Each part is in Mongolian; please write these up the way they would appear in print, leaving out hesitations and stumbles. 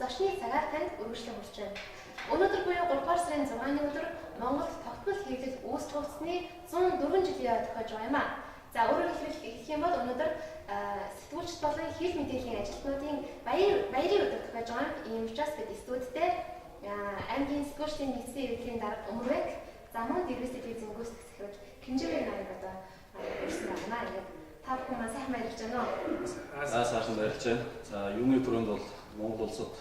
зочны цагаар танд өргөжлөн хүрч байна. Өнөөдөр буюу 3 дугаар сарын 6-ны өдөр Монголд тогтмол хэвлэл үүсч хугацны 104 жилийн яа тохиож байгаа юм а. За, өөрөөр хэлбэл хэлэх юм бол өнөөдөр сэтгүүлчид болон хэл мэдээллийн ажилтнуудын баярын өдөр тохиож байгаа юм. Ийм учраас бид студидтэй аймгийн сэтгүүлчдийн нэгдсэн хэвлэлийн дарга Өмөрбек, за мөн Дэрвэс телевизийн гүйцэтгэх захирал Хэмжээгээр нарыг одоо урьсан байна. Ингээд та бүхэн маань сайхан баярлж байна уу? За, сайхан баярлж байна. За, юуны түрүүнд бол Монгол улсад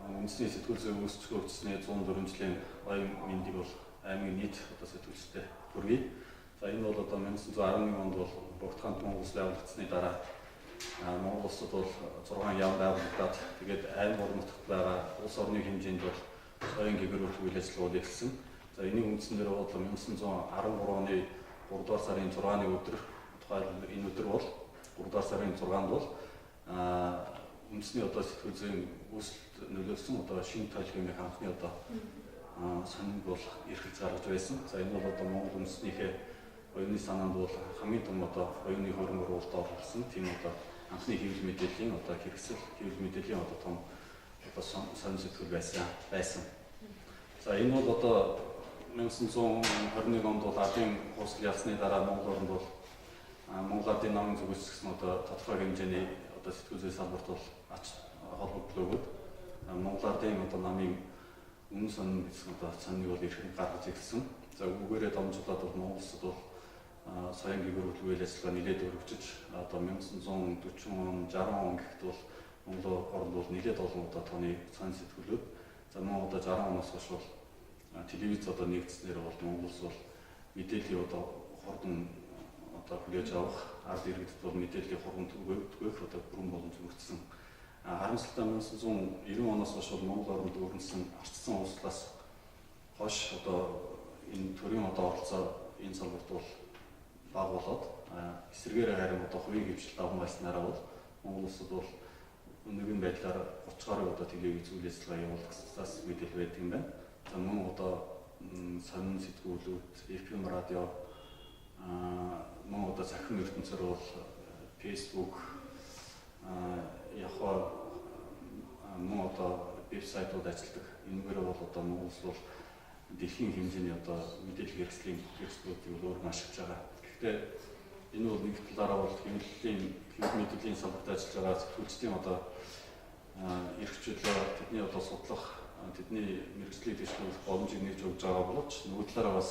үндэсний сэтгүүл зүйн үүсч хөгжсөний 104 жилийн баян мэндийг бол аймгийн нийт одоо сэтгүүлчдэд хүргэе. За, энэ бол одоо 1911 онд бол Богд хаант Монгол улс байгуулагдсаны дараа Монгол улсад бол 6 яам байгуулагдаад, тэгээд аймаг орон нутагт байгаа улс орны хэмжээнд бол соён гэгэрүүлэх үйл ажиллагаа бол эхэлсэн. За, энэний үндсэн дээр бол 1913 оны 3 дугаар сарын 6-ны өдөр, тухайлбал энэ өдөр бол 3 дугаар сарын 6-нд бол үндэсний одоо сэтгүүл зүйн үүсэлд нөлөөлсөн одоо шинэ тойл хэмээх анхны одоо сонинг бол эрхэлж гаргаж байсан. За, энэ бол одоо Монгол үндэснийхээ оюуны санаанд бол хамгийн том одоо оюуны хөрөнгө оруулалт оруулсан тийм одоо анхны хэвлэл мэдээллийн одоо хэрэгсэл, хэвлэл мэдээллийн одоо том одоо сонин сэтгүүл байсан. За, энэ бол одоо 1921 онд бол ардын хувьсгал ялсны дараа Монгол оронд бол Монгол ардын намын зүгээс гэсэн одоо тодорхой хэмжээний одоо сэтгүүл зүйн салбарт бол ач холбогдол өгөөд Монгол ардын одоо намын үнэн сонин гэсэн одоо сониныг бол эрхэн гаргаж ирсэн. За, үүгээрээ дамжуулаад бол Монгол улсад бол соён гэгэрүүлэх үйл ажиллагаа нэлээд өргөжиж, одоо 1940 он, 60 он гэхэд бол Монгол оронд бол нэлээд олон одоо тооны сонин сэтгүүлүүд, за мөн одоо 60 оноос хойш бол телевиз одоо нэгдснээр бол Монгол улс бол мэдээллийн одоо хурдан одоо хүлээж авах, ард иргэдэд бол мэдээллийн хурдан түгээх одоо бүрэн боломж өгсөн. Харамсалтай 1990 оноос хойш бол Монгол оронд өрнөсөн арчсан улслаас хойш одоо энэ төрийн одоо оролцоо энэ салбарт бол бага болоод, эсрэгээр харин одоо хувийн хэвшил даван байснараа бол Монгол улсад бол өнөөгийн байдлаар 30 гаруй одоо телевиз үйл ажиллагаа явуулагдсанаас мэдээлэл байдаг юм байна. За, мөн одоо сонин сэтгүүлүүд, FM радио, мөн одоо цахим ертөнцөөр бол Facebook, Яхоо, мөн одоо вебсайтууд ажилладаг. Энэгээр бол одоо Монгол улс бол дэлхийн хэмжээний одоо мэдээлэл хэрэгслийн хэрэгслүүдийг бол өөр маш их байгаа. Гэхдээ энэ бол нэг талаараа бол хэвлэлийн, хэвлэл мэдээллийн салбарт ажиллаж байгаа сэтгүүлчдийн одоо эрх чөлөө, тэдний одоо судлах, тэдний мэргэжлийг дэвшлүүлэх боломжийг нээж өгж байгаа боловч нөгөө талаараа бас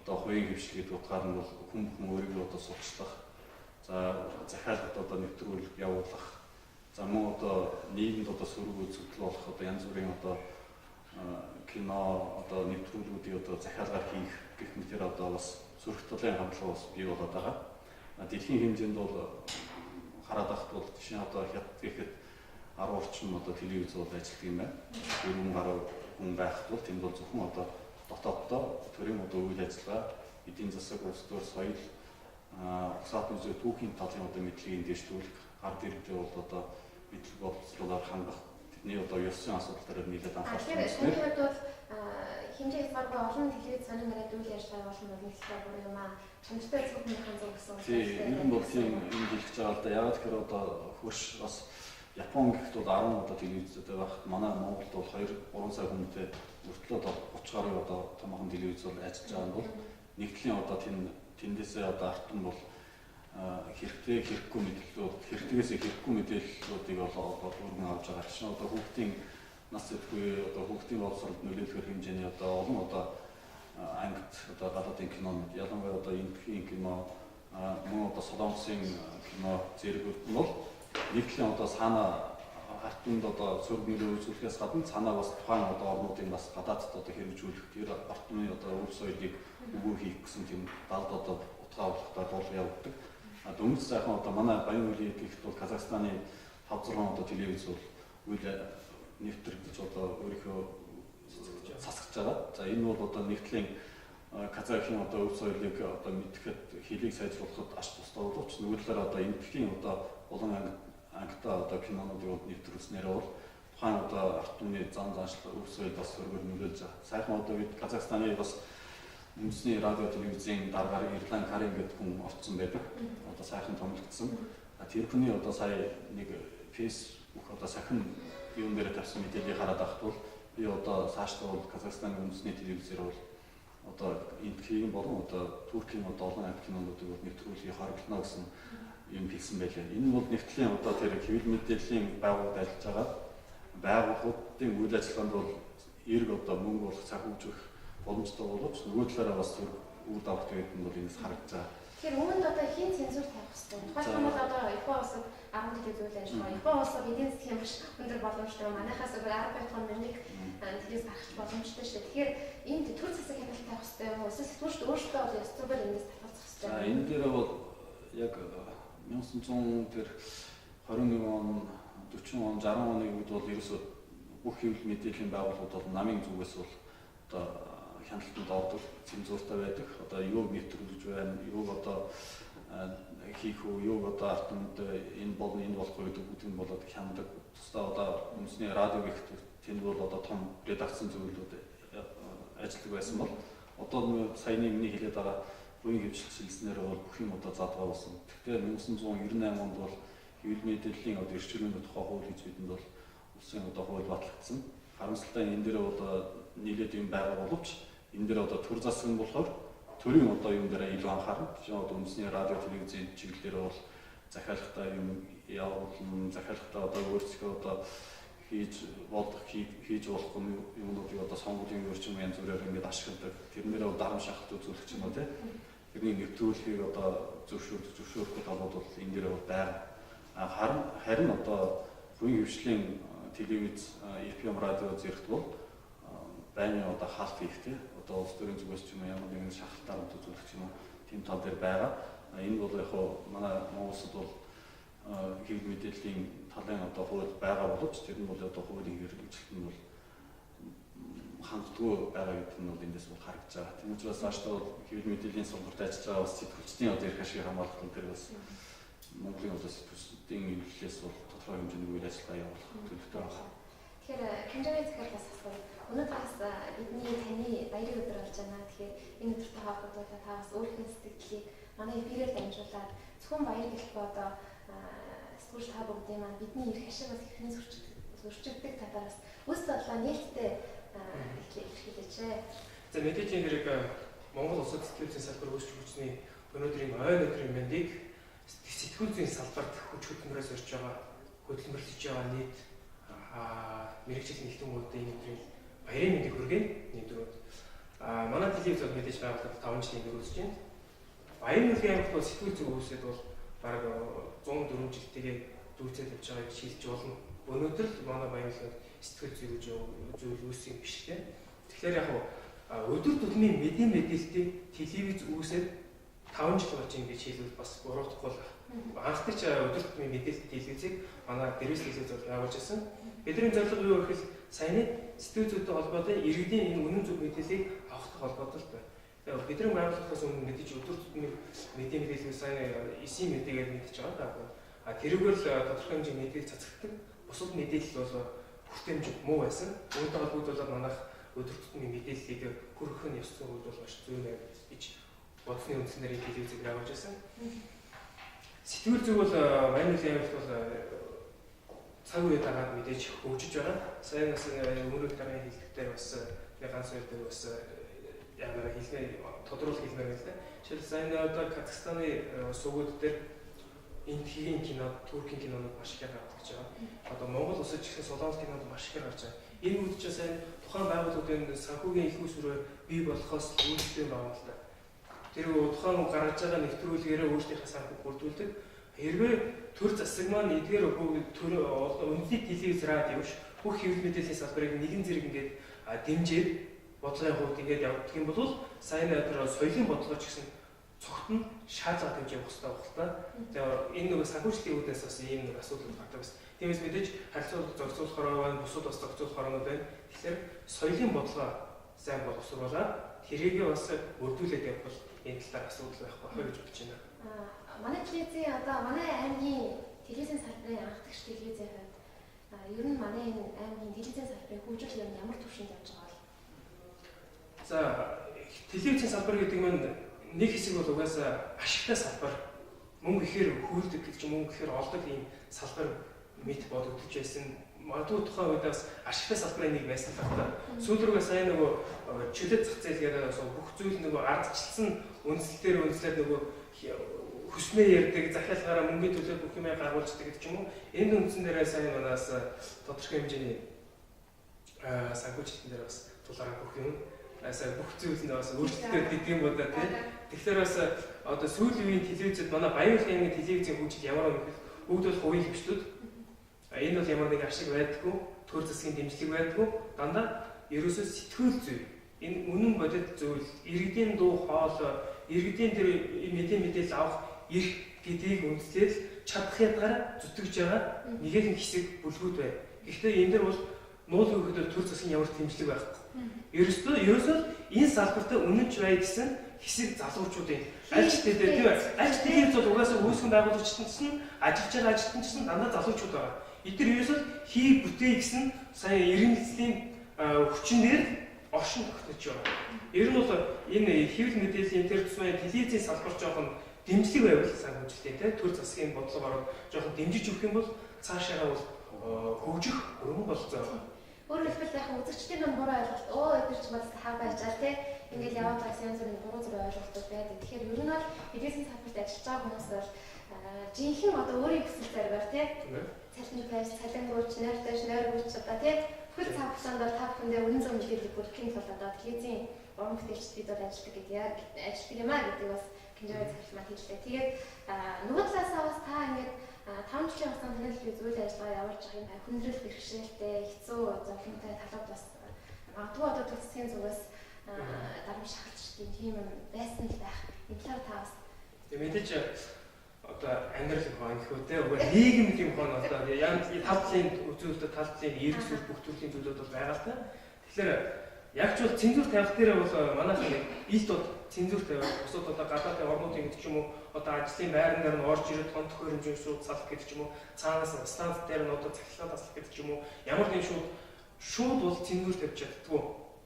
одоо хувийн хэвшил гэдэг утгаар нь бол хүн бүхэн өөрийгөө одоо сурталчлах, за захиалгад одоо нэвтрүүлэг явуулах, за мөн одоо нийгэмд одоо сөрөг үзэгдэл болох одоо янз бүрийн одоо кино одоо нэвтрүүлгүүдийг одоо захиалгаар хийх гэх мэтэр одоо бас сөрөг талын хандлага бас бий болоод байгаа. Дэлхийн хэмжээнд бол хараад байхад бол жишээ нь одоо Хятад гэхэд 10 орчим одоо телевиз бол ажилладаг юм байна. 4 гаруй хүн байхад бол тэнд бол зөвхөн одоо дотооддоо төрийн одоо үйл ажиллагаа, эдийн засаг, улс төр, соёл, угсаат үзээ, түүхийн талын одоо мэдлэгийг дэвшлүүлэх, ард иргэдээ бол одоо мэдлэг боловсруулаар хангах, тэдний одоо ёс зүйн асуудал дээр нэлээд анхаарч байна. Тэгэхээр таны хувьд бол хэмжээ хязгааргүй олон телевиз сонин нарийн үйл ажиллагаа явуулсан бол нэг талаар буруу юм аа. Чанартай зөв хүмүүхэн зөв гэсэн үг. Тийм, ер нь бол тийм юм хэлж байгаа л да. Яагаад гэхээр одоо хөрш бас Япон гэхэд бол 10 одоо телевизтэй байхад манай Монголд бол 2 3 сая хүнтэй мөртлөө одоо 30 гаруй одоо томоохон телевиз бол ажиллаж байгаа нь бол нэг талын одоо тэндээсээ одоо ард түмэн бол хэрэгтэй хэрэггүй мэдээллүүд, хэрэгтэйгээс хэрэггүй мэдээллүүдийг бол одоо өргөн авч байгаа. Жишээ нь одоо хүүхдийн нас зэтгүй, одоо хүүхдийн боловсролд нөлөөлөх хэмжээний одоо олон одоо ангид одоо гадаадын кинонууд, ялангуяа одоо Энэтхэгийн кино, мөн одоо Солонгосын кино зэрэгүүд нь бол нэг талын одоо цаана ард түмэнд одоо сөрөг нөлөө үзүүлэхээс гадна цаанаа бас тухайн одоо орнуудын бас гадаадд одоо хэрэгжүүлэх, тэр ард түмний одоо өв соёлыг өгөө хийх гэсэн тийм далд одоо утгаа авахтай дуулга явуулдаг. Дөнгөж сайхан одоо манай Баян-Үлийн гэхэд бол Казахстаны 5 6 одоо телевиз бол үйл нэвтрэгдэж одоо өөрийнхөө сасгаж байгаа. За, энэ бол одоо нэг талын Казахын одоо өв соёлыг одоо мэдэхэд, хэлийг сайжруулахад ач тустай боловч нөгөө талаараа одоо Энэтхэгийн одоо олон ангитай одоо кинонуудыг бол нэвтрүүлснээр бол тухайн одоо ард түмний зан заншил, өв соёл бас сөргөөр нөлөөлж байгаа. Сайхан одоо бид Казахстаны бас үндэсний радио телевизийн даргаар Ирлан Карин гэдэг хүн орцсон байдаг. Одоо сайхан томилогдсон. Тэр хүний одоо сая нэг Facebook одоо сахин юун дээр тавьсан мэдээллийг хараад байхад бол би одоо цаашдаа бол Казахстаны үндэсний телевизээр бол одоо Энэтхэгийн болон одоо Туркийн одоо олон аймаг кинонуудыг бол нэвтрүүлгийг хориглоно гэсэн юм хэлсэн байлээ. Энэ бол нэгтгэлийн одоо тэр хэвлэл мэдээллийн байгууллагад ажиллаж байгаа байгууллагуудын үйл ажиллагаанд бол эрг одоо мөнгө болох цаг хөгжих боломжтой боловч нөгөө талаараа бас үр дагавартай гэдэг нь бол энэс харагдаж байгаа. Тэгэхээр үүнд одоо хэн цензуур тавих хэвтэй? Тухайлбал бол одоо Япон улсад 10 телевиз үйл ажиллагаа, Япон улсад эдийн засгийн маш өндөр боломжтой, манайхаас өөр 10 байтугай мөрнийг телевиз гаргах боломжтой шүү дээ. Тэгэхээр энд төр засаг хяналт тавих хэвтэй юм уу? Эсвэл сэтгүүлчд өөрсдөө бол ёс зүгээр эндээс татгалзах хэвтэй юм. За энэ дээр бол яг 1921 он, 40 он, 60 оны үед бол ерөөсөө бүх хэвлэл мэдээллийн байгууллагууд бол намын зүгээс бол одоо хяналтанд ордог, цензуртай байдаг. Одоо юуг нэвтрүүлж байна, юуг одоо хийх үү, юуг одоо ард түмэнд энэ болно, энэ болохгүй гэдэг бүгд нь болоод хянадаг. Тусдаа одоо үндэсний радио гэх тэнд бол одоо том редакцийн зөвлөлүүд ажилладаг байсан бол одоо саяны миний хэлээд байгаа буян хэвшил шилжснээр бол бүх юм одоо задгаа болсон. Тэгэхээр 1998 онд бол хэвлэл мэдээллийн одоо эрх чөлөөний тухай хууль гэж бидэнд бол улсын одоо хууль батлагдсан. Харамсалтай нь энэ дээр одоо нийлээд юм байгаа боловч энэ дээр одоо төр засаг нь болохоор төрийн одоо юм дээр илүү анхаарна. Жишээ нь одоо үндэсний радио телевизийн чиглэлээр бол захиалгатай юм явуулна, захиалгатай одоо өөрсдөө одоо хийж болох хийж болох юмнуудыг одоо сонгуулийн өөр ч юм янз бүрээр ингээд ашигладаг. Тэрнээрээ дарам шахалт үзүүлэх ч юм уу, тийм. Тэрний нэвтрүүлэхийг одоо зөвшөөрөхгүй талууд бол энэ дээр бол байгаа. Харин одоо буян хэвшлийн телевиз, FM радио зэрэгт бол байнгын одоо хаалт хийх, тийм. Одоо улс төрийн зүгээс ч юм уу ямар нэгэн шахалт дарамт үзүүлэх ч юм уу тийм тал дээр байгаа. Энэ бол яг хуу манай Монгол улсад бол хэвлэл мэдээллийн талын одоо хууль байгаа боловч тэр нь бол одоо хуулийн хэрэгжилт нь бол хангалтгүй байгаа гэдэг нь бол эндээс бол харагдаж байгаа. Тийм учраас цаашдаа бол хэвлэл мэдээллийн салбарт ажиллаж байгаа бас сэтгүүлчдийн одоо эрх ашигыг хамгаалах тал дээр бас Монголын одоо сэтгүүлчдийн эвлэлээс бол тодорхой хэмжээний үйл ажиллагаа явуулах төлөвтэй байна. Тэгэхээр хэмжээний захирлаас асууя. Өнөөдөр бас бидний таны баярын өдөр болж байна. Тэгэхээр энэ өдөртэй холбогдуулаад та бас өөрийнхөө сэтгэлийг манай эфирээр дамжуулаад зөвхөн баяр гэлтгүй одоо сэтгүүлч та бүгдийн маань бидний эрх ашиг бас хэрхэн зөрчигддөг талаар бас үс бодлоо нээлттэй илэрхийлээч. За мэдээж энэ хэрэг Монгол улсад сэтгүүл зүйн салбар үүсч хүчний өнөөдрийн ойн өдрийн мэндийг сэтгүүл зүйн салбарт хүч хөдөлмөрөөс орж байгаа хөдөлмөрлөж байгаа нийт мэргэжил нийтмүүдийн энэ өдрийн баярын мэндийг хүргэнэ. Нэгдүгээр манай телевиз бол мэдээж байгууллага 5 жилийн өмнө үүсэж байна. Баян нүүлгийн аймагт бол сэтгүүл зүй үүсээд бол бараг 104 жилтэйгээ дүүцээд явж байгааг шилж болно. Өнөөдөр л манай Баян нүүлгийн сэтгүүл зүй гэж зүйл үүссэн юм биш үү? Тэгэхээр яг өдөр тутмын мэдээ мэдээлэлтэй телевиз үүсээд 5 жил болж ингэж хэлбэл бас буруутахгүй л байна. Анхдагч өдөр тутмын мэдээлэл телевизийг манай дэрвис телевиз бол байгуулж ирсэн. Бидний зорилго юу гэхэл саяны сэтгүүл зүйтэй холбоотой иргэдийн энэ үнэн зөв мэдээллийг авахтай холбоотой л байна. Тэгээ бидний байгууллагаас өмнө мэдээж өдөр тутмын мэдээ мэдээлэл сайн эсийн мэдээгээр мэдчихэж байгаа даа. А тэрүүгээр л тодорхой хэмжээний мэдээлэл цацагддаг. Бусад мэдээлэл бол хүртээмж муу байсан. Үүнтэй холбогдуулаад манайх өдөр тутмын мэдээллийг хүргэх нь ёс зүйн хувьд бол маш зүйн байна гэж бодсны үндснээр энэ телевизийг байгуулж байсан. Сэтгүүл зүй бол Баян нүүлгийн аймагт бол цаг үе дагаад мэдээж хөгжиж байгаа. Сайн бас өмнөх дараагийн хэллэгтээр бас би ганц хоёр дээр бас ямар хэлмээр тодруулах хэлмээр байна л да. Жишээл сайн одоо Казахстаны сувгууд дээр Энэтхэгийн кино, Туркийн кинонууд маш ихээр гардаг гэж байгаа. Одоо Монгол улсад ч гэсэн Солонгос кинонууд маш ихээр гарч байгаа. Энэ үед ч сайн тухайн байгууллагуудын санхүүгийн их усрөө бий болохоос үүдэлтэй байгаа л да. Тэр тухайн гаргаж байгаа нэвтрүүлгээрээ өөрсдийнхээ санхүүг бүрдүүлдэг. Хэрвээ төр засаг маань эдгээр төр үндэсний телевиз радио биш бүх хэвлэл мэдээллийн салбарыг нэгэн зэрэг ингээд дэмжиж бодлогын хувьд ингээд явагдах юм бол сайн тэр соёлын бодлого ч гэсэн цогт нь шаардлага тавьж явах хэрэгтэй байх л та. Тэгээ энэ нөгөө санхүүжилтийн үүднээс бас ийм нэг асуудал гардаг бас. Тиймээс мэдээж харилцуулга зохицуулах хороо байна, бусад бас зохицуулах хороонууд байна. Тэгэхээр соёлын бодлогоо сайн боловсруулаад тэрийгээ бас бүрдүүлээд явбал энэ талаар асуудал байхгүй байх гэж бодож байна. Манай телевизийн одоо манай аймгийн телевизийн салбарын анхдагч телевизийн хувьд ер нь манай энэ аймгийн телевизийн салбарын хөгжил ер нь ямар түвшинд явж байгаа вэ? За телевизийн салбар гэдэг нь нэг хэсэг бол угаасаа ашигтай салбар, мөнгө ихээр хүүлдэг гэж мөнгө ихээр олдог ийм салбар мэт бодогдож байсан. Магадгүй тухайн үед бас ашигтай салбарын нэг байсан л та. Сүүл рүүгээ сайн нөгөө чөлөөт зах зээл гэдэг бас бүх зүйл нөгөө ардчилсан үндсэл дээр үндэслээд нөгөө хүснээ ярьдаг, захиалгаараа мөнгөний төлөө бүх юмаа гаргуулждаг гэдэг ч юм уу. Энэ үндсэн дээрээ сайн манаас тодорхой хэмжээний санхүүжилтэн дээр бас тулгараа бүх юм сайн бүх зүйл нь бас өөрчлөлтөд гэдэг юм уу да тий. Тэгэхээр бас одоо сүүлийн үеийн телевизэд манай Баян аймгийн телевизийн хөгжил ямар вэ гэхээр бүгд бол хувийн хөгжлүүд. Энэ бол ямар нэг ашиг байдаггүй, төр засгийн дэмжлэг байдаггүй, дандаа ерөөсөө сэтгүүл зүй. Энэ үнэн бодит зүйл, иргэдийн дуу хоолой, иргэдийн тэр мэдээлэл авах эрх гэдгийг үндэслэл чадах ядгаар зүтгэж байгаа нэгэн хэсэг бүлгүүд байна. Гэхдээ энэ дэр бол нуулын өгөхөд төр засгийн ямар дэмжлэг байхгүй. Ерөөсөө энэ салбарт үнэнч бай гэсэн хэсэг залуучуудын аль ч тийм аль ч телевиз бол угаасаа үүсгэн байгуулагчид нь ажиллаж байгаа ажилтан ч гэсэн дандаа залуучууд байгаа. Эдгээр ерөөсөө хий бүтээ гэсэн сая иргэнэцлийн хүчин дээр оршин тогтнож байгаа. Ер нь бол энэ хэвлэл мэдээллийн тэр тусмын телевизийн салбар жоохон дэмжлэг байвал санхүүжилтийн те төр засгийн бодлого ороод жоохон дэмжиж өгөх юм бол цаашаага бол хөгжих өргөн болцоо байгаа. Өөрөөр хэлбэл яг үзэгчдийн мань буруу ойлголт эдгээр ч бас хаа байжаал те ингээл яваад байгаа янз бүрийн буруу зүрх ойлголтууд байдаг. Тэгэхээр ер нь бол телевизийн салбарт ажиллаж байгаа хүмүүс бол жинхэнэ одоо өөрийн хүсэл зоригоор те цалинж байж, цалингууч, нойртойч, нойргүйч одоо те бүхэл цаг хугацаанд бол та бүхэндээ үнэн зөв мэдээлэл хүргэхийн тулд одоо телевизийн уран бүтээлчд бид бол ажилладаг гэдэг яг ажилладаг юм а гэдэг бас хэмжээгээр захирал маань хэллээ. Тэгээд нөгөө талаасаа бас та ингээд 5 жилийн хугацаанд танил би зүйл ажиллагаа явуулж байгаа юм хүндрэл бэрхшээлтэй, хэцүү зовлонтой талууд бас магадгүй одоо төр засгийн зүгээс дарамт шахалч тийм юм байсан л байх. Энэ талаар та бас мэдээж одоо амьдрал хон гэх үү те үгүй нийгэм юм хон одоо янз тал талын үзүүлэлт, тал талын эрг сүр бүх төрлийн зүйлүүд бол байгаа л та. Тэгэхээр яг ч бол цензуур тавих дээрээ бол манайхан нэг ил тод цензуур тавиад бусад одоо гадаадын орнуудын гэдэг ч юм уу одоо ажлын байран дээр нь орж ирээд тон төхөөрөмжийн шууд салах гэдэг ч юм уу цаанаас нь станц дээр нь одоо цахилгаан таслах гэдэг ч юм уу ямар нэгэн шууд бол цензуур тавьж чаддгүй.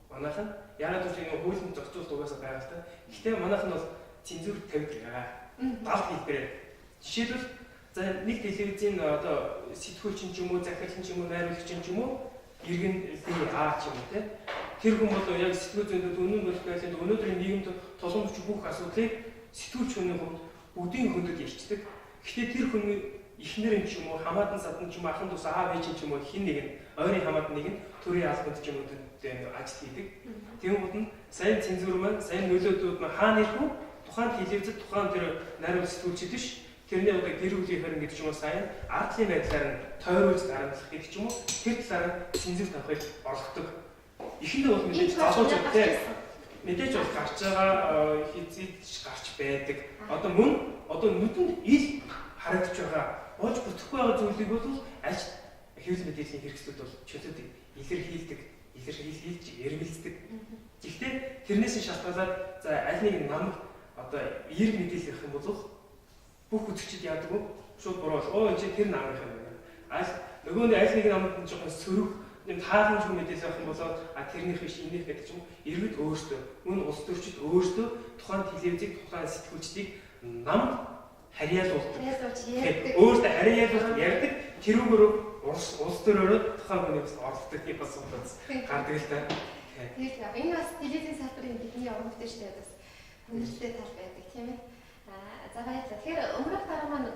Манайхан яагаад гэвэл энэ хуулийн зохицуулалт угаасаа байгаа л та. Гэхдээ манайхан бол цензуур тавьдаг. Далд хэлбэрээр. Жишээлбэл за нэг телевизийн одоо сэтгүүлчин ч юм уу, захирлан ч юм уу, найруулагч ч юм уу, иргэн А ч юм уу те. Тэр хүн бол яг сэтгүүл зүйн үнэн бодит байдлын өнөөдрийн нийгэмд тулгамдч бүх асуудлыг сэтгүүлч хүний хувьд бүгдийн хөндөд ярьцдаг. Гэхдээ тэр хүний эхнэр нь ч юм уу, хамаатан садан ч юм уу, ахын дүүс аав ээж ч юм уу хин нэг нь ойрын хамаатан нэг нь төрийн албанд ч юм уу ажил хийдэг. Тэгмүүд нь сайн цензуур маань, сайн нөлөөдүүд маань хаана ирэх вэ? Тухайн телевизэд тухайн тэр найруулагч сэтгүүлчид биш. Тэрний одоо гэр бүлийн хэрэг гэдэг ч юм уу сайн ардлын байдлаар нь тойруулж дарамтлах гэдэг ч юм уу тэр талаар нь цензуур тавихыг орлогодог. Эхэндээ бол мэдээж залуучууд те мэдээж бол гарч байгаа хизээч гарч байдаг. Одоо мөн одоо нүдэнд ил харагдаж байгаа болж бүтэхгүй байгаа зүйлийг бол аль хэвлэл мэдээллийн хэрэгслүүд бол чөлөөд илэрхийлдэг, илэрхийлж эрмэлздэг. Гэхдээ тэрнээс нь шалтгаалаад за аль нэг нам одоо эерэг мэдээлэл явах юм бол бүх үзэгчид яадаг вэ? Шууд буруу бол энэ чинь тэр намынх юм байна. Аль нөгөө нь аль нэг намд нь жоохон сөрөг юм тааламжгүй мэдээлэл авах юм бол а тэрнийх биш энийх гэдэг ч юм иргэд өөртөө мөн улс төрчид өөртөө тухайн телевизийг тухайн сэтгүүлчдийг намд харьяалуулдаг. Өөртөө харьяалуулж ярьдаг. Тэрүүгээр улс төрөөрөө тухайн хүний бас оролддог тийм бас гардаг л та. Тэгэхээр энэ бас телевизийн салбарын бидний уран бүтээлчтэй бас хүндрэлтэй тал байдаг тийм ээ. За баярлалаа. Тэгэхээр өмнөх дараа маань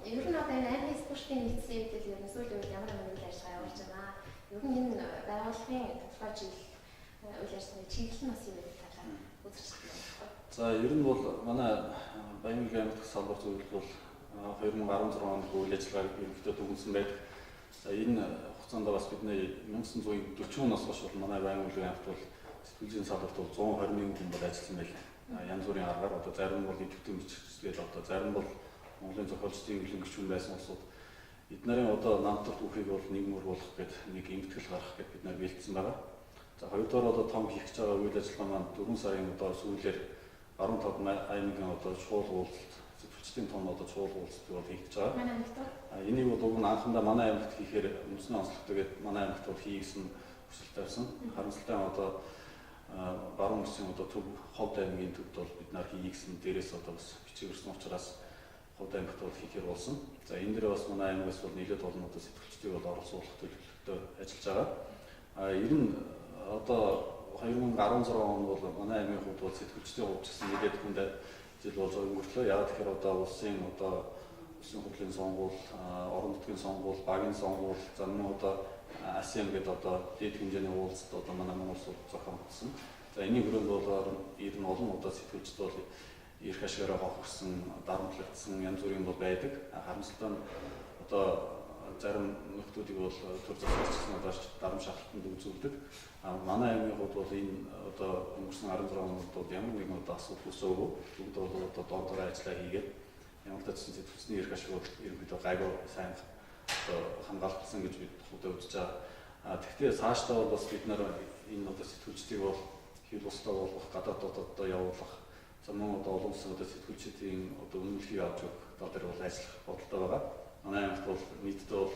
ер нь одоо энэ аймгийн сэтгүүлчдийн нэгдсэн үед ер нь сүүлийн үед ямар нэгэн үйл ажиллагаа явуулж байна. Ер нь энэ байгууллагын тодорхой жил үйл ажиллагааны чиглэл нь бас юу гэдэг талаар үзэгчд байна. За ер нь бол манай Баян аймагт салбар зөвлөл бол 2016 онд үйл ажиллагааг ерөнхийдөө дүгнсэн байдаг. За энэ хугацаанд бас бидний 1940 оноос хойш бол манай Баян аймагт бол сэтгүүлчийн салбарт бол 121 хүн бол ажилласан байлаа. Янз бүрийн аргаар одоо зарим нь бол идэвхтэй бичигчдгээд одоо зарим бол Монголын зохиолчдын хэвлэлийн гишүүн байсан улсууд эд нарын одоо намтарт үхийг бол нэг мөр болгох гээд нэг эмтгэл гаргах гээд бид нар бэлдсэн байгаа. За хоёрдугаар одоо том хийх гэж байгаа үйл ажиллагаа маань 4 сарын одоо сүүлээр 15 аймгийн одоо чуулга уулзалт сэтгүүлчдийн том одоо чуулга уулзалтыг бол хийх гэж байгаа. Манай аймагт энийг бол уг нь анхандаа манай аймагт хийхээр үндэсний онцлогтой гээд манай аймагт бол хийгсэн хүсэл тавьсан. Харамсалтай нь одоо баруун бүсийн одоо төв Ховд аймгийн төвд бол бид нар хийгсэн дээрээс одоо бас бичигдсэн учраас Ховд аймагт бол хийхээр болсон. За энэ дээр бас манай аймагаас бол нэлээд олон одоо сэтгүүлчдийг бол оролцуулах төлөвлөлтөй ажиллаж байгаа. Ер нь одоо 2016 он бол манай аймгийн хувьд бол сэтгүүлчдийн хувьд ч гэсэн нэлээд хүнд жил болж өнгөрлөө. Яг тэгэхээр одоо улсын одоо улсын хурлын сонгуул, орон нутгийн сонгуул, багийн сонгуул, за мөн одоо ASEAN гэдэг одоо дээд хэмжээний уулзалт одоо манай Монгол улсад зохиогдсон. За энэний хүрээнд бол ер нь олон удаа сэтгүүлчд бол эрх ашигаараа хохирсон, дарамтлагдсан янз бүрийн бол байдаг. Харамсалтай нь одоо зарим нөхдүүдийг бол төр засгаас ч гэсэн одоо дарам шахалтанд үзүүлдэг. Манай аймгийн хувьд бол энэ одоо өнгөрсөн 16 онд бол ямар нэгэн одоо асуудал үүсээгүй. Бүгд бол одоо дор дорой ажиллаа хийгээд ямар ч гэсэн сэтгүүлчний эрх ашиг бол ерөнхийдөө гайгүй сайн одоо хамгаалагдсан гэж бид хувьдаа үзэж байгаа. Тэгэхдээ цаашдаа бол бас бид нар энэ одоо сэтгүүлчдийг бол хил бусдаа болгох, гадаад дотооддоо явуулах, за мөн одоо олон улсын одоо сэтгүүлчдийн одоо үнэмлэхийг авч өгөх тал дээр бол ажиллах бодолтой байгаа. Манай аймагт бол нийтдээ бол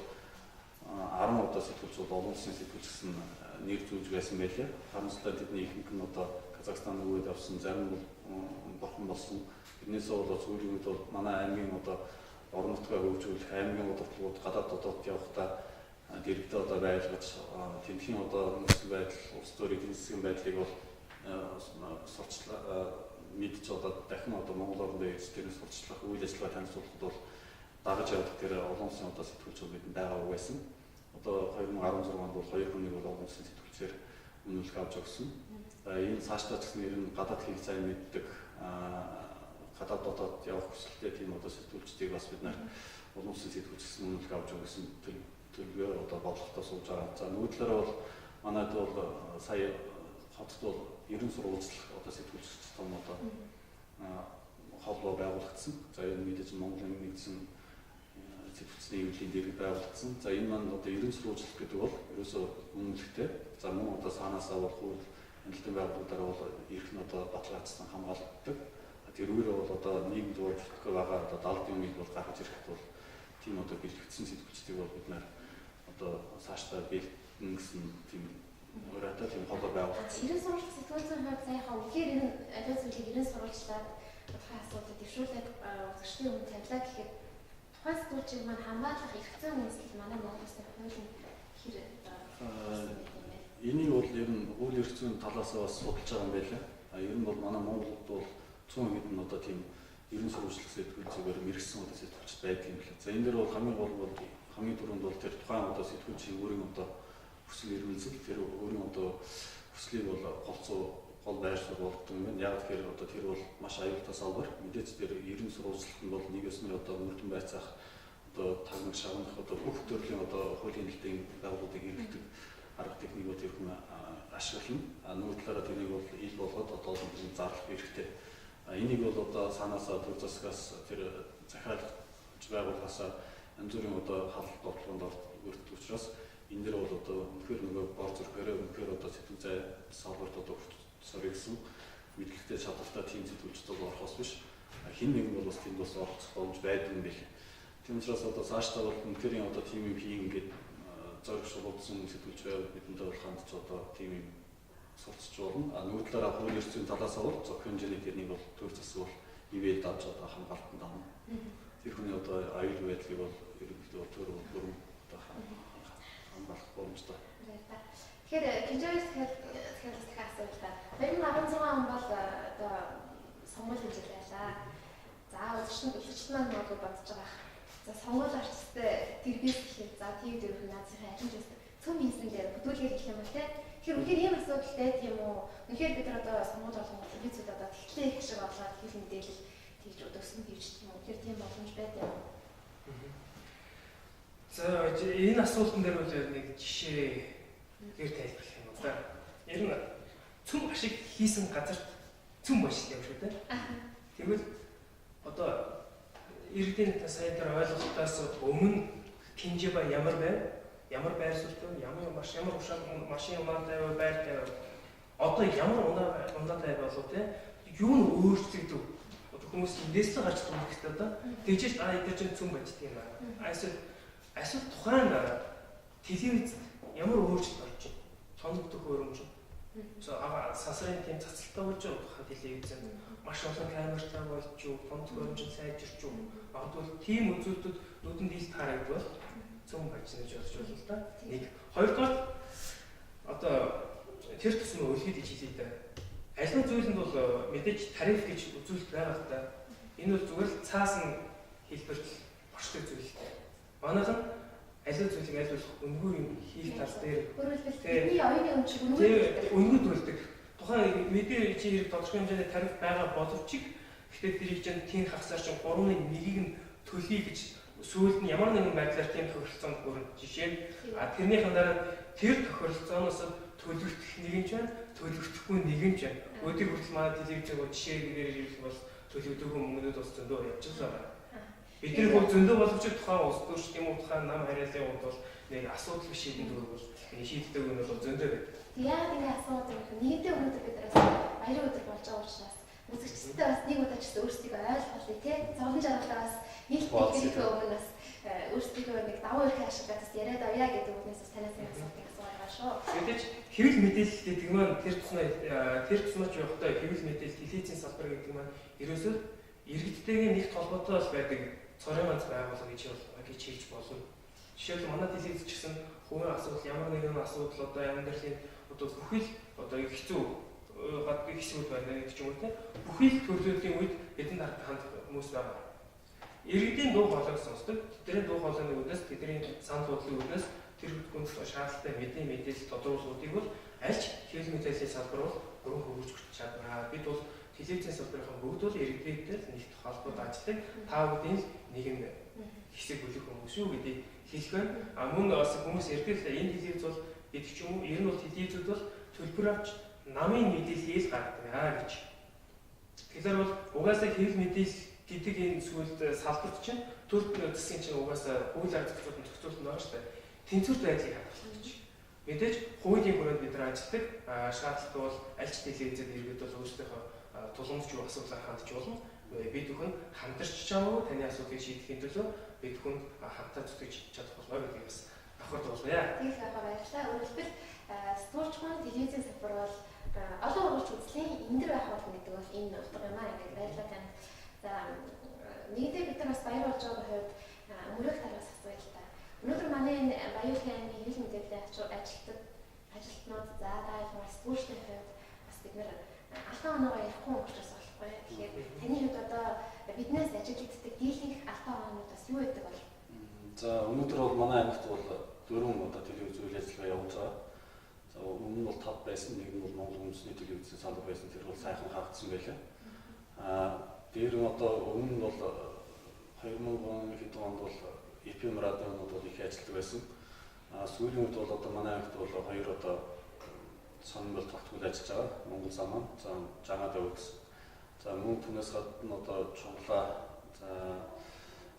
10 удаа сэтгүүлч бол олон улсын сэтгүүлч гэсэн нэр зүүж байсан байлээ. Харамсалтай тэдний ихэнх нь одоо Казахстан нөгөөд явсан, зарим бол бурхан болсон. Тэрнээсээ бол сүүлийн үед бол манай аймгийн одоо орон нутгаа хөгжүүлэх, аймгийн удирдлагууд гадаад дотоод явахдаа дэрэгдээ одоо байлгаж, тэнхийн одоо нөхцөл байдал, улс төрийн эдийн засгийн байдлыг бол сурчлаа мэдж одоо дахин одоо Монгол орондоо ирж тэрний сурчлах үйл ажиллагаа танилцуулахад бол дагаж явдаг тэр олон улсын одоо сэтгүүлч бидэнд байгаа байсан. Одоо 2016 онд бол хоёр хүнийг бол олон улсын сэтгүүлчээр үнэлэх авч өгсөн. Энэ цаашдаа ч гэсэн ер нь гадаад хийх сайн мэддэг, гадаад дотоод явах хүсэлтэй тийм одоо сэтгүүлчдийг бас бид нар олон улсын сэтгүүлч гэсэн үнэлэх авч өгсөн төлөвлөгөө одоо бодлоготой сууж байгаа. За нөгөө талаараа бол манайд бол сая хотод бол 90 сурвалжлах одоо сэтгүүлч том одоо холбоо байгуулагдсан. За энэ мэдээж Монголын нэгдсэн сэтгүүлчдийн эвлэлийн дэргэд байгуулагдсан. За энэ маань одоо 90 сурвалжлах гэдэг бол ерөөсөө үнэлэхтэй. За мөн одоо саанаасаа бол хууль хяналтын байгууллагуудаар бол эрх нь одоо баталгаажсан хамгаалагддаг. Тэрүүгээр бол одоо нийгэмд өөрчлөлтөй байгаа одоо далд юмыг бол гаргаж ирэхэд бол тийм одоо бэлтгэгдсэн сэтгүүлчдийг бол бид нар одоо цаашдаа бэлтэн гэсэн тийм ураатай тийм холбоо байгуулагдсан. 90 сурвалжлах сэтгүүлчдийн хувьд саяхан үнэхээр энэ аливаа зүйлийг 90 сурвалжлаад тодорхой асуудлыг дэвшүүлээд үзэгчдийн өмнө тавилаа гэхэд тухайн сэтгүүлчийг маань хамгаалах эрх зүйн үндэслэл манай Монгол улсын хуулийн хэр одоо энийг бол ер нь хууль эрх зүйн талаас бас судалж байгаа юм байлаа. Ер нь бол манай Монголд бол 100 хэдэн одоо тийм 90 сурвалжлах сэтгүүл зүгээр мэргэсэн одоо сэтгүүлч байдаг юм лээ. За энэ дээр бол хамгийн гол бол хамгийн түрүүнд бол тэр тухайн одоо сэтгүүлчийн өөрийн одоо хүсэл эрмэлзэл тэр өөрийн одоо хүслийг бол голцоо гол байр суурь болгодог юм байна. Яг тэгэхээр одоо тэр бол маш аюултай салбар. Мэдээж тэр 90 сурвалжлах нь бол нэг ёсны одоо мөрдөн байцаах одоо тагнах шагнах одоо бүх төрлийн одоо хуулийн нэлтийн байгууллагуудыг хэрэглэдэг арга техникүүд тэр хүн ашиглана. Нөгөө талаараа тэрнийг бол ил болгоод одоо олон хүн зарлах хэрэгтэй. Энийг бол одоо цаанаасаа төр засгаас тэр захиалгаж байгуулахаасаа янз бүрийн одоо халалт бодлогонд өртдөг учраас энэ дэр бол одоо үнэхээр нөгөө бор зүрхээрээ үнэхээр одоо сэтгэл зай салбарт одоо соригсон мэдлэгтэй чадвартай тийм сэтгүүлчд бол орохоос биш хин нэгэн бол бас тэнд бас оролцох боломж байдаг юм билээ. Тийм учраас одоо цаашдаа бол үнэхээр одоо тийм юм хийн ингээд зориг шулуудсан сэтгүүлч байвал бидэндээ бол хандж одоо тийм юм сурталчилж болно. А нөгөө талаараа хууль эрх зүйн талаас бол зохион хэмжээний тэрнийг бол төр засаг бол ивэл давж одоо хамгаалтанд авна. Тэр хүний одоо аюулгүй байдлыг бол ерөнхийдөө төр бүрэн одоо хамгаалах боломжтой. Тэгэхээр Кижоос тэгэхээр дахиад асуулт та. 2016 он бол одоо сонгуулийн жил байлаа. За үзэгчд маань магадгүй бодож байгаа. За сонгуул артисттэй тэрбээс гэхэд за TV4 наазынхаа аль нь ч байсан цөм хийсэн дээр бүтүүлгээр хэлэх юм бол те. Тэгэхээр үнэхээр ийм асуудал байд юм уу? Үнэхээр бид нар одоо сонгуул болгон телевизүүд одоо тэгтлээ их шиг болоод хэл мэдээлэл тэгж өдөрсөн тэгж юм уу? Үнэхээр тийм боломж байд юм уу? За энэ асуултан дээр бол нэг жишээ гэр тайлбарлах юм да. Ер нь цөм ашиг хийсэн газарт цөм ашиг юм шүү дээ. Тэгвэл одоо иргэдийн сая дээр ойлголтоос өмнө Кинжиба ямар байв? Ямар байр суурьтай, ямар маш ямар ушаа машин унаатай байв, байртай байв. Одоо ямар унаатай болов те? Юу нь өөрчлөгдөв? Одоо хүмүүс эндээс л гарч ирэх хэрэгтэй одоо. Тэгжээж а эдгээр чинь цөм баждаг юм аа. Эсвэл тухайн телевизэд ямар өөрчлөлт орж байна? Тоног төхөөрөмж. Сансрын тийм цацалтай болж байгаа тухайн телевиз маш олон камертай болж юу, тоног төхөөрөмж нь сайжирч юу. Магадгүй тийм үзүүлэлтүүд нүдэнд ил таарагдвал Цөм бажнаж болж байна л да. Нэг хоёрдугаар одоо тэр тусмаа өлгийд гэж хэлээ дээ. Аливаа зүйлэнд бол мэдээж тариф гэж үзүүлэлт байгаа л да. Энэ бол зүгээр л цаасан хэлбэрт оршдог зүйл л дээ. Манайх нь аливаа зүйлийг аль болох үнэгүй юм хийх тал дээр өөрөөр хэлбэл бидний оюуны өмч үнэгүй үнэгүй төлдөг. Тухайн мэдээ чи хэрэг тодорхой хэмжээний тариф байгаа боловч гэхдээ тэрийг чинь тийм хагасаар чинь 3-ын 1-ийг нь төлөе гэж сүүлд нь ямар нэгэн байдлаар тийм тохиролцоонд хүрнэ. Жишээ нь тэрнийхэн дараа тэр тохиролцооноос төлөгдөх нэг юм ч байна, төлөгдөхгүй нэг юм ч байна. Өдийг хүртэл манай телевизийг жишээ гэрээр ирэх бол төлөгдөөгүй мөнгнүүд бас зөндөө явж байгаа. Бидний хувьд зөндөө боловч тухайн улс төрч тийм үү тухайн нам харьяалын хувьд бол нэг асуудал биш шийдэн дүүрэг бол шийддэг юм бол зөндөө байдаг. Яагаад ингэ асуудал юм бэ? Нийтдээ өнөөдөр бид нараас баярын өдөр болж байгаа учраас үзэгчдээ бас нэг удаа ч гэсэн өөрсдийгөө ойлгуулъя тий. Зовлон жаргалаа бас нийт дэлхийн өмнө бас өөрсдийгөө нэг давуу эрхээ ашиглаад бас яриад авъя гэдэг үгнээс бас танаас нэг асуултыг асууад байгаа шүү. Мэдээж хэвлэл мэдээлэл гэдэг маань тэр тусмаа ч явахдаа хэвлэл мэдээлэл телевизийн салбар гэдэг маань ерөөсөө иргэдтэйгээ нэг холбоотой бол байдаг цорын ганц байгууллага гэж хэлж болно. Жишээлбэл манай телевиз ч гэсэн хувийн асуудал ямар нэгэн асуудал одоо амьдралын одоо бүхэл одоо хэцүү гадны хэсгүүд байна гэдэг ч юм уу те. Бүхэл төрлүүдийн үед бидэнд хандах хүмүүс байгаа. Иргэдийн дуу хоолойг сонсдог. Тэдний дуу хоолойны үүднээс, тэдний санал бодлын үүднээс тэр хүнд шаардлагатай мэдээлэл тодруулгуудыг бол альч хэвлэл мэдээллийн салбар бол бүрэн хөгжиж чадна. Бид бол телевизийн салбарын бүгд бол иргэдтэй нэгт холбоод ажилладаг. Та бүдийн л нэгэн хэсэг бүлэг хүмүүс шүү гэдгийг хэлэх байна. А мөн бас хүмүүс ярьдаг л энэ телевиз бол гэдэг ч юм уу, ер нь бол телевизүүд бол төлбөр авч намын мэдээллийг гаргадаг аа гэж. Тэгэхээр бол угаасаа хэвлэл мэдээлэл гэдэг энэ сүлд салбарт чинь төр засгийн чинь угаасаа хууль арга зохицуулалт зохицуулалт байгаа шүү дээ. Тэнцвэрт байдлыг хадгалах гэж. Мэдээж хуулийн хүрээнд бид нар ажилладаг. Шаардлагатай бол аль ч телевизэд иргэд бол өөрсдийнхөө тулгамдч юу асуудлаар хандж болно. Бид бүхэн хамтарч чамаагүй таны асуудлыг шийдэхин төлөө бид бүхэн хамтаа зүтгэж чадах болно гэдгийг бас давхар дуулгая. Тийм их баярлалаа. Өөрөөр хэлбэл сэтгүүлчхон телевизийн салбар бол олон урагш үзлийн эндэр байх болно гэдэг бол энэ утга юм аа. Ингээд баярлалаа танд. За нэгдээ бид нар бас баяр болж байгаа хувьд мөрөх талаас асууя л та. Өнөөдөр манай энэ Баяуулын аймгийн хэвлэл мэдээллийн ажилтнууд за та ялангуяа сэтгүүлчдийн хувьд бас бид нар алтан оноогоо ярихгүй өнгөрч бас болохгүй. Тэгэхээр таны хувьд одоо биднээс ажиглагддаг дийлэнх алтан оноонууд бас юу гэдэг бол? За өнөөдөр бол манай аймагт бол 4 одоо телевиз үйл ажиллагаа явуулж байгаа. За өмнө нь бол 5 байсан. Нэг нь бол Монгол үндэсний телевизийн салбар байсан. Тэр бол сайхан хаагдсан байлаа. Дээр нь одоо өмнө нь бол 2000 хэдэн онд бол FM радионууд бол их ажилладаг байсан. Сүүлийн үед бол одоо манай аймагт бол хоёр одоо сонин бол тогтмол ажиллаж байгаа. Монгол заман, за Жагаа давг гэсэн. За мөн түүнээс гадна одоо Чунглаа, за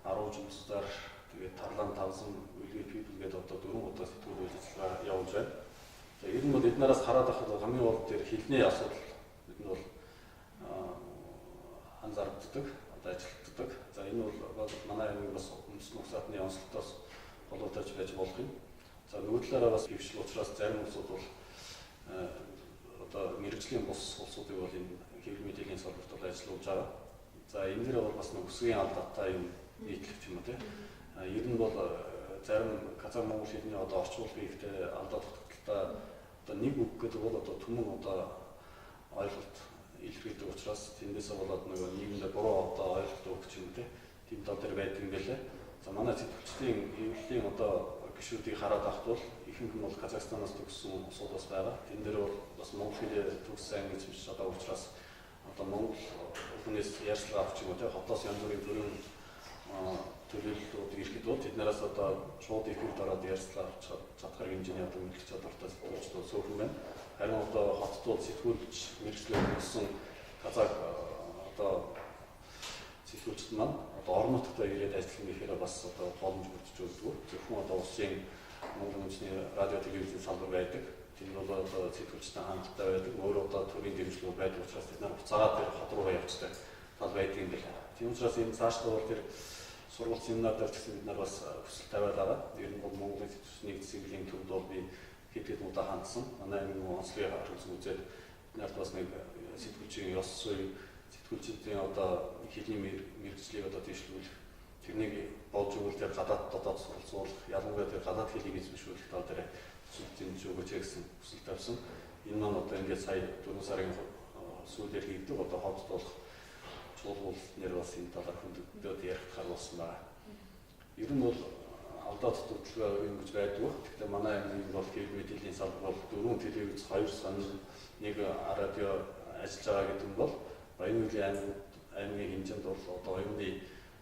10 жумсдар, тэгээд Тарлан тавсан, Үлгэр People гэдэг одоо 4 удаа сэтгүүл үйл ажиллагаа явуулж байна. За ер нь бол эднараас хараад байхад хамгийн гол тэр хэлний асуудал бид нь бол анзаардаг, одоо ажилладаг. За энэ бол манай аймгийн бас үндэсний угсаатны онцлогтоос холбоотой байж болох юм. За нөгөө талаараа бас хөвшил учраас зарим улсууд бол одоо мэрэгжлийн бус улсуудыг бол энэ хэвлэл мэдээллийн салбарт бол ажиллуулж байгаа. За энэ дээр бол бас нэг өсгийн алдаатай юм нийтлэх юм уу те. Ер нь бол зарим казах монгол хэлний одоо орчуулга хийхдээ алдаа дутагдaltaй одоо нэг үг гэдэг бол одоо түмэн одоо ойлголт илэрхийлдэг учраас тэндээсээ болоод нөгөө нийгэмдээ буруу одоо ойлголт өгч юм те. Тийм тал дээр байдаг юм байлээ. За манай сэтгүүлчдийн хэвлэлийн одоо гишүүдийг хараад авах бол ихэнх нь бол Казахстанаас төгссөн улсууд бас байгаа. Тэн дээр бол бас монгол хэлээр төгссөн англи биш одоо учраас одоо монгол хүнээс ярьцлага авах юм уу те хотоос янз бүрийн төрлийн төлөөллүүд ирэхэд бол тэднээс одоо шууд эфирд ороод ярьцлага авч чадхаар хэмжээний одоо мэдлэг чадвартай сэтгүүлчд бол цөөхөн байна. Харин одоо хотод бол сэтгүүлч мэргэжлээр төгссөн казах одоо сэтгүүлчд маань одоо орон нутгад ирээд ажиллана гэхээр бас одоо боломж бүрдэж өгдөг. Зөвхөн одоо улсын Монгол үндэсний радио телевизийн салбар байдаг. Тэнд бол одоо сэтгүүлчтэй хангалттай байдаг. Өөр одоо төрийн дэмжлэг байдаг учраас тэд нар буцаагаад тэр хот руугаа явцдаг тал байдаг юм байна. Тийм учраас энэ цаашдаа бол тэр сургууль семинар дээр ч гэсэн бид нар бас хүсэл тавиад байгаа. Ер нь бол Монголын сэтгүүлч нэгдсэн төвд бол би хэд хэд удаа хандсан. Манай аймгийн онцлогийг харж үзээд бид нарт бас нэг сэтгүүлчийн ёс зүй, сэтгүүлчдийн одоо хэлний мэргэжлийг одоо дэвшлүүлэх Тэрнийг болж өгвөл тэр гадаад дотоод суралцуулах, ялангуяа тэр гадаад хэлийг эзэмшүүлэх тал дээр төсөл дэмжиж өгөөч гэсэн хүсэл тавьсан. Энэ маань одоо ингээд сая 4 сарын сүүлээр хийгдэг одоо хотод болох чуулгуул нэр бас энэ талаар хөндөгдөөд ярих болсон байна. Ер нь бол алдаа дутагдaltaй юм гэж байдаг. Гэхдээ манай аймгийн бол хэвлэл мэдээллийн салбар бол 4 телевиз, 2 сонин, 1 радио ажиллаж байгаа гэдэг нь бол Баян хөлийн аймгийн хэмжээнд бол одоо оюуны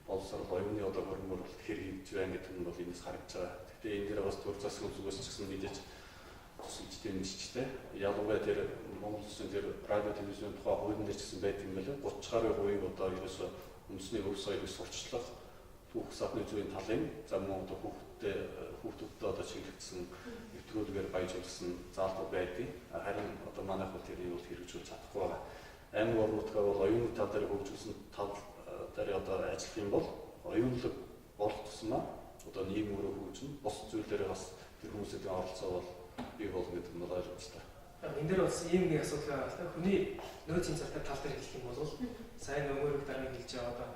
боловсрол, оюуны одоо хөрөнгө оруулалт хэр хийгдэж байна гэдэг нь бол энэс харагдаж байгаа. Гэхдээ энэ дээр бас төр засгийн зүгээс ч гэсэн мэдээж тусалж дэмжижтэй. Ялангуяа тэр Монгол улсын тэр радио телевизийн тухай хуулийн дээр ч гэсэн байдаг юм байна. 30 гаруй хувийг одоо ерөөсөө үндэсний өв соёлыг сурталчлах түүх садны зүйн талын за мөн одоо хүүхдүүдтэй одоо чиглэгдсэн нэвтрүүлгээр баяжуулсан заалтууд байдаг. Харин одоо манайх бол тэрийг бол хэрэгжүүлж чадахгүй байгаа. Аймаг орон нутгаар бол оюуны тал дээр хөгжүүлсэн тал дээр одоо ажиллах юм бол оюунлаг болох тусмаа одоо нийгэм өөрөө хөгжинэ. Бус зүйлээрээ бас тэр хүмүүсийн оролцоо бол бий болно гэдэг нь бол ойлгомжтой. Энэ дээр бас ийм нэг асуудал байгаа л та. Хүний нөөцийн цалтай тал дээр хэлэх юм бол сайн өмөрөг дараагийн хэлж байгаа одоо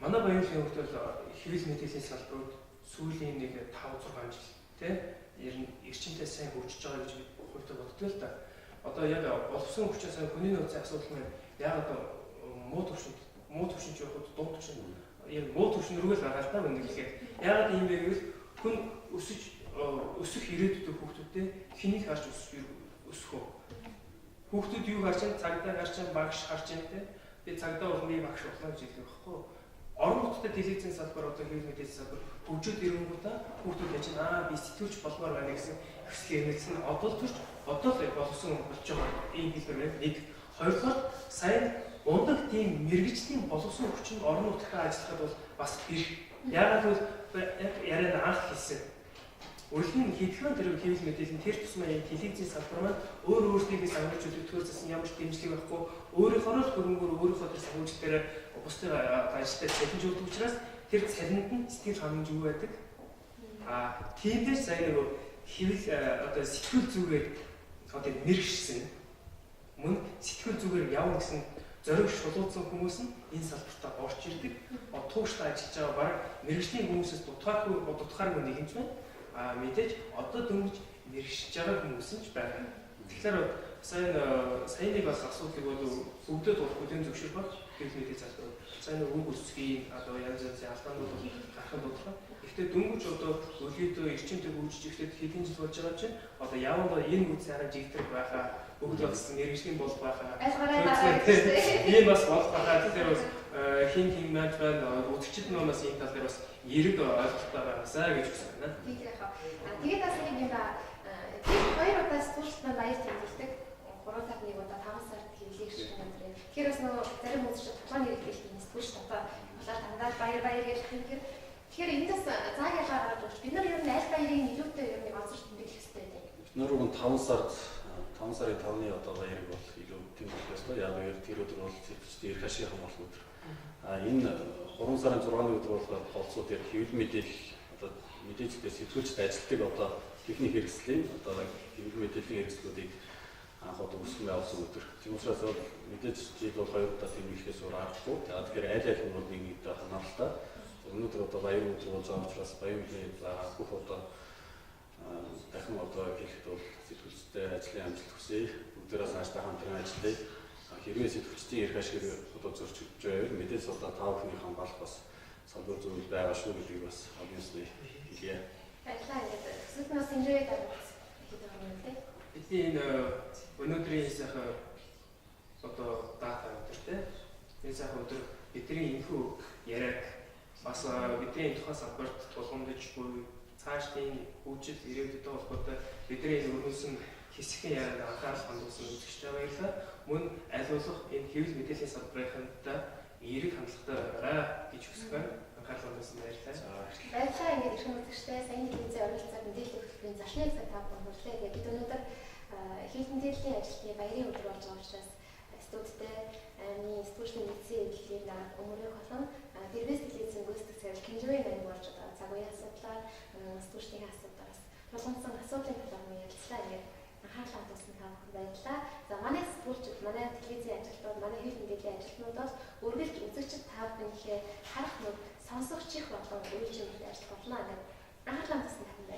манай Баян хөлийн хувьд бол хэвлэл мэдээллийн салбарууд сүүлийн нэг 5 6 жил тий ер нь эрчимтэй сайн хөгжиж байгаа гэж би хувьдаа боддог л та. Одоо яг боловсон хүчээ сайн хүний нөөцийн асуудал маань яг одоо муу төвшөнд явахад дунд төвшөнд яг муу төвшин рүү л байгаа л та үнэ хэлэхэд. Яагаад ийм бэ гэвэл хүн өсөх ирээдүйд хүүхдүүдтэй хэнийг харж өсөх вэ? Хүүхдүүд юу харж байна? Цагдаа харж байна, багш харж байна те. Би цагдаа болно, би багш болно гэж хэлдэг байхгүй юу? Орон нутгад телевизийн салбар одоо хэвлэл мэдээллийн салбар хөгжөөд ирэнгүүтээ хүүхдүүд яж нь би сэтгүүлч болмоор байна гэсэн хүсэл эрмэлзэл нь одоо төрч одоо л боловсон болж байгаа ийм хэлбэр байна. Нэг хоёрдугаар сайн ундаг тийм мэрэгжлийн боловсон хүчин орон нутгад ажиллахад бол бас бэр. Яагаад гэвэл яг ярианд анх хэлсэн. Үлгэн хэдхэн тэр хэвлэл мэдээлэл нь тэр тусмаа яг телевизийн салбар маань өөр өөрсдийнхээ санхүүжүүлэх төр засан ямар ч дэмжлэг байхгүй өөрийнхөө л хөрөнгөөр өөрийнхөө тэр санхүүжилтээр бусдын ажилтнаар цалинжуулдаг учраас тэр цалинд нь сэтгэл хангамжгүй байдаг. Тийм дээр сая нөгөө хэвлэл одоо сэтгүүл зүгээр одоо мэрэгшсэн мөн сэтгүүл зүгээр явна гэсэн зориг шулуусан хүмүүс нь энэ салбартаа орж ирдэг. Тууштай ажиллаж байгаа баг мэрэгжлийн хүмүүсээс дутхааргүй нэг юм ч байна. Мэдээж одоо дөнгөж мэрэгшиж байгаа хүмүүс нь ч байгаа. Тэгэхээр сайн нэг бас асуудлыг бол бүгдэд бол хүлээн зөвшөөрөх баг хэвлэл мэдээ залбар. Сайн үг өсгийн одоо янз янзын алдаанууд бол гарах нь тодорхой. Гэхдээ дөнгөж одоо өлийдөө эрчимтэй хөгжиж эхлээд хэдэн жил болж байгаа чинь одоо явандаа энэ үйл сайхан жигдрэх байхаа бүгд бас мэрэгжлийн бол байхаа. Ийм бас болох байхаа. Тэгэхээр бас хин хин маань байна. Үзэгчид маань бас энэ тал дээр бас эерэг ойлголттой байгаасаа гэж хүсэж байна. Тийм яхаа. Тэгээд бас нэг юм ба тэр хоёр удаа сэтгүүлчд маань баяр тэмдэглэдэг. 3 сард нэг удаа 5 сард хэвлэлийг ширхэг өдрөө. Тэгэхээр бас нөгөө зарим үзэгчид тухайн нэр хэлдэг сэтгүүлчд одоо болоор дандаа баяр гэж юм. Тэгэхээр эндээс зааг ялгаа гаргаж өгч бид нар ер нь аль баярыг илүүтэй ер нь онцорч тэмдэглэх хэрэгтэй байдаг. Бид нар уг 5 сард 5 сарын 5-ны одоо баярыг бол илүү тэмдэглэх ёстой. Яг гэвэл тэр өдөр бол сэтгүүлчдийн эрх ашиг хамгаалах өдөр. Энэ 3 сарын 6-ны өдөр болохоор голцоо тэр хэвлэл мэдээлэл одоо мэдээлэлтэй сэтгүүлчд ажилтдаг одоо техник хэрэгслийн одоо хэвлэл мэдээллийн хэрэгслүүдийг анх одоо үүсгэн байгуулсан өдөр. Тийм учраас бол мэдээж жил бол хоёр удаа тэмдэглэхээс өөр аргагүй. Тэгэхээр аль аль нь бол нэг нэгтэй хамааралтай. Өнөөдөр одоо баян өдөр болж байгаа учраас баян хүний бүх одоо дахин одоо хэлэхэд бол сэтгүүлчтэй ажлын амжилт хүсье. Бүгдээрээ цаашдаа хамтран ажиллая. Хэрвээ сэтгүүлчдийн эрх ашиг одоо зөрчигдөж байвал мэдээж одоо та бүхний хамгаалах бас салбар зүйл байгаа шүү гэдгийг бас обвисли хэлье. Баярлалаа. Ингээд төсөлд нас энэ дараа хэд байгаа юм бэ? Бидний энэ өнөөдрийн сайхан одоо дата өдөр те. Энэ сайхан өдөр бидний энэхүү яриаг бас бидний тухайн салбарт тулгамдж буй цаашдын хөгжил ирээдүйтэй холбоотой бидний энэ өрнөсөн хэсэгхэн ярианд анхаарал хандуулсан үзэгчтэй баярлалаа. Мөн аль болох энэ хэвлэл мэдээллийн салбарынхантай эерэг хандлагатай байгаарай гэж хүсэх байна. Анхаарал хандуулсан баярлалаа. Баярлалаа. Ингээд эрхэм үзэгчтэй саяны телевизийн оролцоод мэдээллийн хөтөлбөрийн зочны цаг та бүхэн хүрэлээ. Тэгээд бид өнөөдөр хэвлэл мэдээллийн ажилтны баярын өдөр болж байгаа учраас студидтэй аймгийн сэтгүүлчдийн нэгдсэн эвлэлийн дарга Өмөрөх болон Дэрбэс телевизийн гүйцэтгэх захирал Кэнживэн аймаг болж одоо цаг үеийн асуудлаар сэтгүүлчдийн асуудлаас тулгамдсан асуудлын талаар мөн ярилцлаа. Ингээд анхаарал хандуулсан та бүхэн баярлалаа. За манай сэтгүүлчид, манай телевизийн ажилтнууд, манай хэвлэл мэдээллийн ажилтнууд бол үргэлж үзэгчид та бүхнийхээ харах нүд, сонсох Сонсогч их болон үйл ажиллах болно гэдэг анхаарлаа хандсан тань.